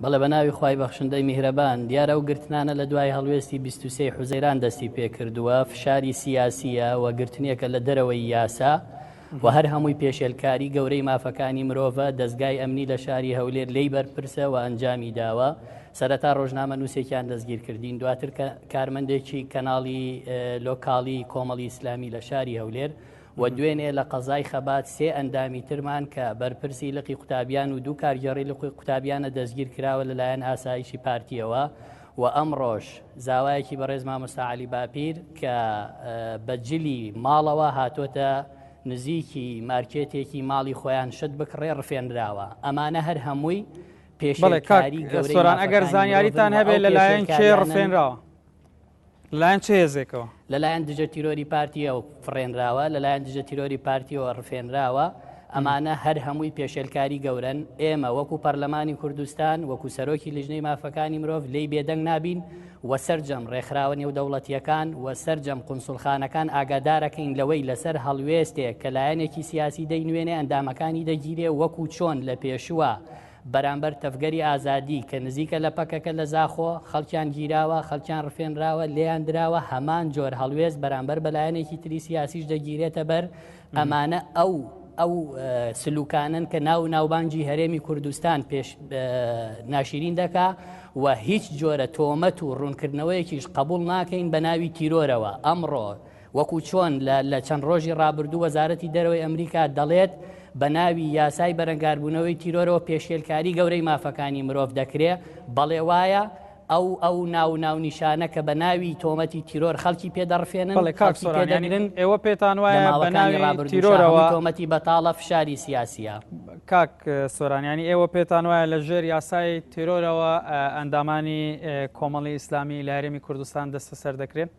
بەڵێ بەناوی خوای بەخشندەی میهرەبان، دیارە ئەو گرتنانە لە دوای هەڵوێستی 23 حوزەیران دەستی پێکردووە، فشاری سیاسییە و گرتنێکە لە دەرەوەی یاسا و هەر هەمووی پێشێلکاری گەورەی مافەکانی مرۆڤە، دەزگای ئەمنی لە شاری هەولێر لێی بەرپرسە و ئەنجامی داوە. سەرەتا ڕۆژنامەنووسێکیان دەستگیر کردین، دواتر کارمەندێکی کەناڵی لۆکاڵی کۆمەڵی ئیسلامی لە شاری هەولێر و دوێنێ لە قەزای خەبات سێ ئەندامی ترمان کە بەرپرسی لقی قوتابیان و دوو کارگێڕی لقی قوتابیانە دەستگیر کراوە لەلایەن ئاسایشی پارتیەوە و ئەمڕۆش زاوایەکی بەڕێز مامۆستا عەلی باپیر کە بە جلی ماڵەوە هاتۆتە نزیکی مارکێتێکی ماڵی خۆیان شت بکڕێ ڕفێنراوە. ئەمانە هەر هەمووی پێشێلکاری گەورەی سۆران ئەگەر مافەکانی زانیاریتان مرۆڤن و هەبێ ئەو لەلایەن کێ پێشێلکاریانەن ڕفێنراوە؟ لەلایەن چ هێزێکەوە؟ لەلایەن دژە تیرۆری پارتیەوە فڕێنراوە، لەلایەن دژە تیرۆری پارتیەوە ڕفێنراوە، ئەمانە هەر هەمووی پێشێلکاری گەورەن، ئێمە وەکو پەرلەمانی کوردستان، وەکو سەرۆکی لیژنەی مافەکانی مرۆڤ لێی بێدەنگ نابین و سەرجەم ڕێکخراوە نێودەوڵەتیەکان و سەرجەم قونسوڵخانەکان ئاگادارەکەین لەوەی لەسەر هەڵوێستێک کە لایەنێکی سیاسی دەینوێنێ ئەندامەکانی دەگیرێ وەکو چۆن لە پێشووە بەرامبەر تەڤگەری ئازادی کە نزیکە لە پەکەکە لە زاخۆ، خەڵکیان گیراوە، خەڵکیان ڕفێنراوە، لێیان دراوە، هەمان جۆر هەڵوێست بەرامبەر بە لایەنێکی تری سیاسیش دەگیرێتە بەر، ئەمانە ئەو ئەو سلوکانەن کە ناو و ناوبانگی هەرێمی کوردستان پێش ناشیرین دەکا و هیچ جۆرە تۆمەت و ڕوونکردنەوەیەکیش قبوڵ ناکەین بە ناوی تیرۆرەوە. ئەمڕۆ وەکو چۆن لە لە چەند ڕۆژی ڕابردوو وەزارەتی دەرەوەی ئەمریکا دەڵێت بە ناوی یاسای بەرەنگاربوونەوەی تیرۆرەوە پێشێلکاری گەورەی مافەکانی مرۆڤ دەکرێ، بەڵێ وایە، ئەو ئەو ناو و ناونیشانە کە بە ناوی تۆمەتی تیرۆر خەڵکی پێ دەڕفێنن، بەڵێ کاک خەڵکی پێ سۆران یانی دەگرن، ئێوە پێتان لە وایە بە ماوەکانی ناوی ڕابردووشا تیرۆرەوە هەمووی تۆمەتی بەتاڵە فشاری سیاسییە. کاک سۆران یانی ئێوە پێتان وایە لە ژێر یاسای تیرۆرەوە ئەندامانی کۆمەڵی ئیسلامی لە هەرێمی کوردستان دەستەسەر دەکرێن؟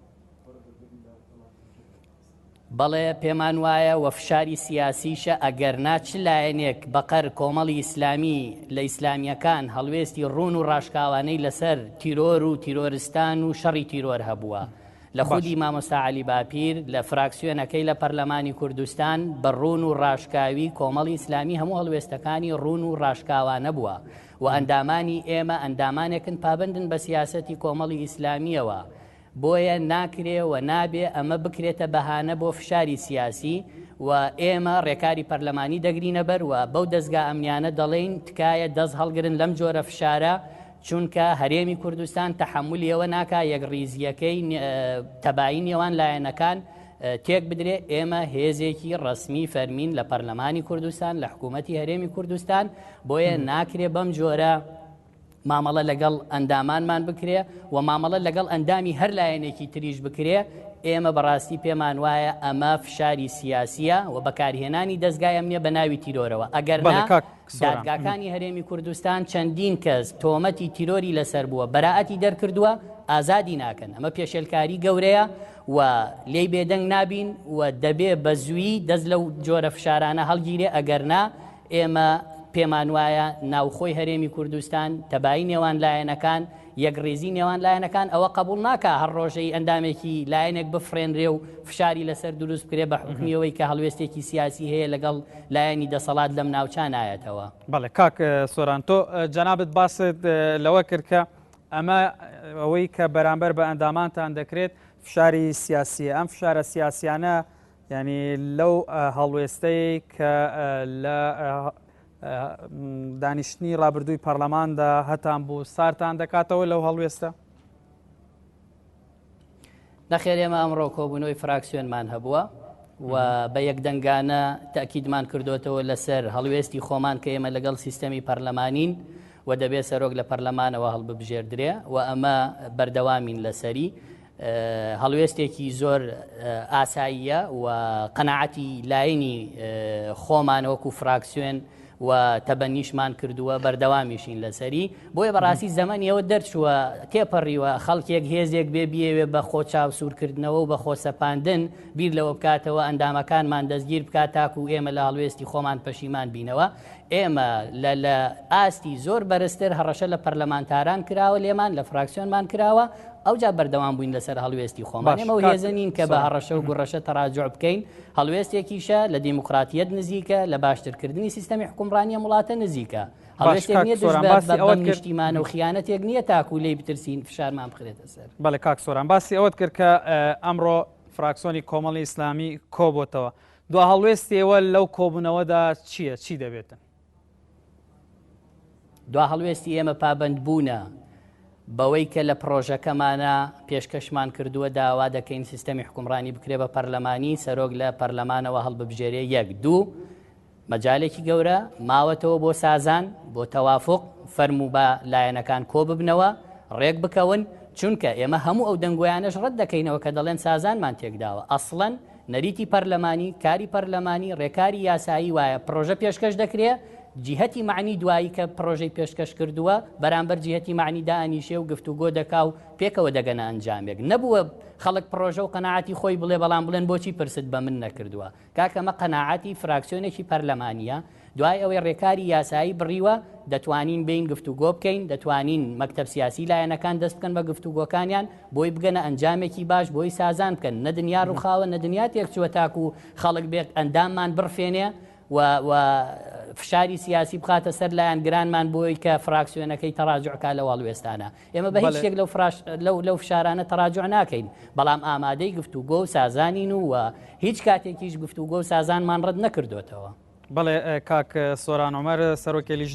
بەڵێ پێمان وایە وە فشاری سیاسیشە ئەگەرنا چ لایەنێک بەقەر کۆمەڵی ئیسلامی لە ئیسلامیەکان هەڵوێستی ڕوون و ڕاشکاوانەی لەسەر تیرۆر و تیرۆرستان و شەڕی تیرۆر هەبووە لە باش. خودی مامۆستا عەلی باپیر لە فراکسیۆنەکەی لە پەرلەمانی کوردستان بە ڕوون و ڕاشکاوی کۆمەڵی ئیسلامی هەموو هەڵوێستەکانی ڕوون و ڕاشکاوانە بووە و ئەندامانی ئێمە ئەندامانێکن پابەندن بە سیاسەتی کۆمەڵی ئیسلامیەوە بۆیە ناکرێ و نابێ ئەمە بکرێتە بەهانە بۆ فشاری سیاسی و ئێمە ڕێکاری پەرلەمانی دەگرینە بەر و بەو دەزگا ئەمنیانە دەڵێین تکایە دەست هەڵگرن لەم جۆرە فشارە چونکە هەرێمی کوردستان تەحەمولی ئەوە ناکا یەکڕیزییەکەی تەبایی نێوان لایەنەکان تێک بدرێ ئێمە هێزێکی ڕەسمی فەرمین لە پەرلەمانی کوردستان لە حکوومەتی هەرێمی کوردستان بۆیە ناکرێ بەم جۆرە مامەڵە لەگەڵ ئەندامانمان بکرێ و مامەڵە لەگەڵ ئەندامی هەر لایەنێکی تریش بکرێ، ئێمە بەڕاستی پێمان وایە ئەمە فشاری سیاسییە و بەکارهێنانی دەزگای ئەمنییە بە ناوی تیرۆرەوە، ئەگەرنا دادگاکانی هەرێمی کوردستان چەندین کەس تۆمەتی تیرۆری لەسەر بووە بەرائەتی دەرکردووە ئازادی ناکەن، ئەمە پێشێلکاری گەورەیە و لێی بێدەنگ نابین و دەبێ بە زوویی دەست لەو جۆرە فشارانە هەڵگیرێ، ئەگەرنا ئێمە پێمانوایە ناوخۆی هەرێمی کوردستان، تەبایی نێوان لایەنەکان، یەکڕیزی نێوان لایەنەکان ئەوە قەبوڵ ناکا هەر ڕۆژەی ئەندامێکی لایەنێک بفڕێنرێ و فشاری لەسەر دروست بکرێ بە حوکمی ئەوەی کە هەڵوێستێکی سیاسی هەیە لەگەڵ لایەنی دەسەڵات لەم ناوچە نایەتەوە. بەڵێ کاک سۆران تۆ جەنابت باست لەوە کرد کە ئەمە ئەوەی کە بەرامبەر بە ئەندامانتان دەکرێت فشاری سیاسیە ئەم فشارە سیاسیانە یانی لەو هەڵوێستەی کە لە دانیشتنی ڕابردووی پەرلەماندا هەتان بوو سارتان دەکاتەوە لەو هەڵوێستە؟ نەخێر ئێمە ئەمڕۆ کۆبوونەوەی فراکسیۆنمان هەبووە و بە یەکدەنگانە تاکیدمان کردوتەوە لەسەر هەڵوێستی خۆمان کە ئێمە لەگەڵ سیستەمی پەرلەمانین و دەبێت سەرۆک لە پەرلەمانەوە هەڵببژێردرێ و ئەمە بەردەوامین لەسەری هەڵوێستێکی زۆر ئاساییە و قەناعەتی لایەنی خۆمان وەکو فراکسیۆن و تەبەنیشمان کردووە بەردەوامیشین لەسەری بۆیە بەڕاستی زەمەنی ئەوە دەرچووە تێپەڕیوە خەڵکێک هێزێک بێ بیەوێ بە خۆ چاو سوورکردنەوە و بە خۆسەپاندن بیر لەوە بکاتەوە ئەندامەکانمان دەستگیر بکات تاکو ئێمە لە هەڵوێستی خۆمان پەشیمان بینەوە ئێمە لە لە ئاستی زۆر بەرزتر هەڕەشە لە پەرلەمانتاران کراوە لێمان لە فراکسیۆنمان کراوە ئەوجا بەردەوام بووین لەسەر هەڵوێستی خۆمان ئێمە ئەو هێزە نین کە بە هەڕەشە و گوڕەشە تەراجوع بکەین هەڵوێستێکیشە لە دیموکراتیەت نزیکە لە باشترکردنی سیستەمی حکومڕانی ئەم وڵاتە نزیکە. هەڵوێستێک نییە دژ بە نیشتیمانە و خیانەتێک نییە تاکو لێی بترسین فشارمان بخرێتە سەر. بەڵێ کاک سۆران باسی ئەوەت کرد کە ئەمڕۆ فراکسۆنی کۆمەڵی ئیسلامی کۆبۆتەوە دوا هەڵوێستی ئێوە لەو کۆبوونەوەدا چییە چی دەبێتن؟ دوا هەڵوێستی ئێمە پابەندبوونە بەوەی کە لە پڕۆژەکەمانا پێشکەشمان کردووە داوا دەکەین سیستەمی حکومڕانی بکرێ بە پەرلەمانی، سەرۆک لە پەرلەمانەوە هەڵببژێرێ یەک. دوو، مەجالێکی گەورە ماوەتەوە بۆ سازان، بۆ تەوافوق، فەرموو با لایەنەکان کۆببنەوە، ڕێک بکەون، چونکە ئێمە هەموو ئەو دەنگۆیانەش ڕەت دەکەینەوە کە دەڵێن سازانمان تێکداوە، ئەسڵەن نەریتی پەرلەمانی، کاری پەرلەمانی، ڕێکاری یاسایی وایە پڕۆژە پێشکەش دەکرێ، جیهەتی مەعنی دوایی کە پڕۆژەی پێشکەش کردووە بەرامبەر جیهەتی مەعنی دائەنیشێ و گفتوگۆ دەکا و پێکەوە دەگەنە ئەنجامێک. نەبووە خەڵک پڕۆژە و قەناعەتی خۆی بڵێ بەڵام بڵێن بۆچی پرست بە من نەکردووە. کاکە ئەمە قەناعەتی فراکسیۆنێکی پەرلەمانییە، دوای ئەوەی ڕێکاری یاسایی بڕیوە دەتوانین بێین گفتوگۆ بکەین، دەتوانین مەکتەب سیاسی لایەنەکان دەست بکەن بە گفتوگۆکانیان بۆی بگەنە ئەنجامێکی باش بۆی سازان بکەن. نە دنیا ڕووخاوە نە دنیا تێکچووە تاکوو خەڵک بێت ئەنداممان بڕفێنێ و و فشاری سیاسی بخاتە سەر لایەنگرانمان بۆی کە فراکسیۆنەکەی تەراجوع کا لەو هەڵوێستانە. ئێمە بە هیچ شتێک لەو فراش لەو لەو فشارانە تەراجوع ناکەین، بەڵام ئامادەی گفتوگۆ و سازانین و و هیچ کاتێکیش گفتوگۆ و سازانمان ڕەت نەکردۆتەوە. بەڵێ کاک سۆران عومەر سەرۆکی لیژنەی.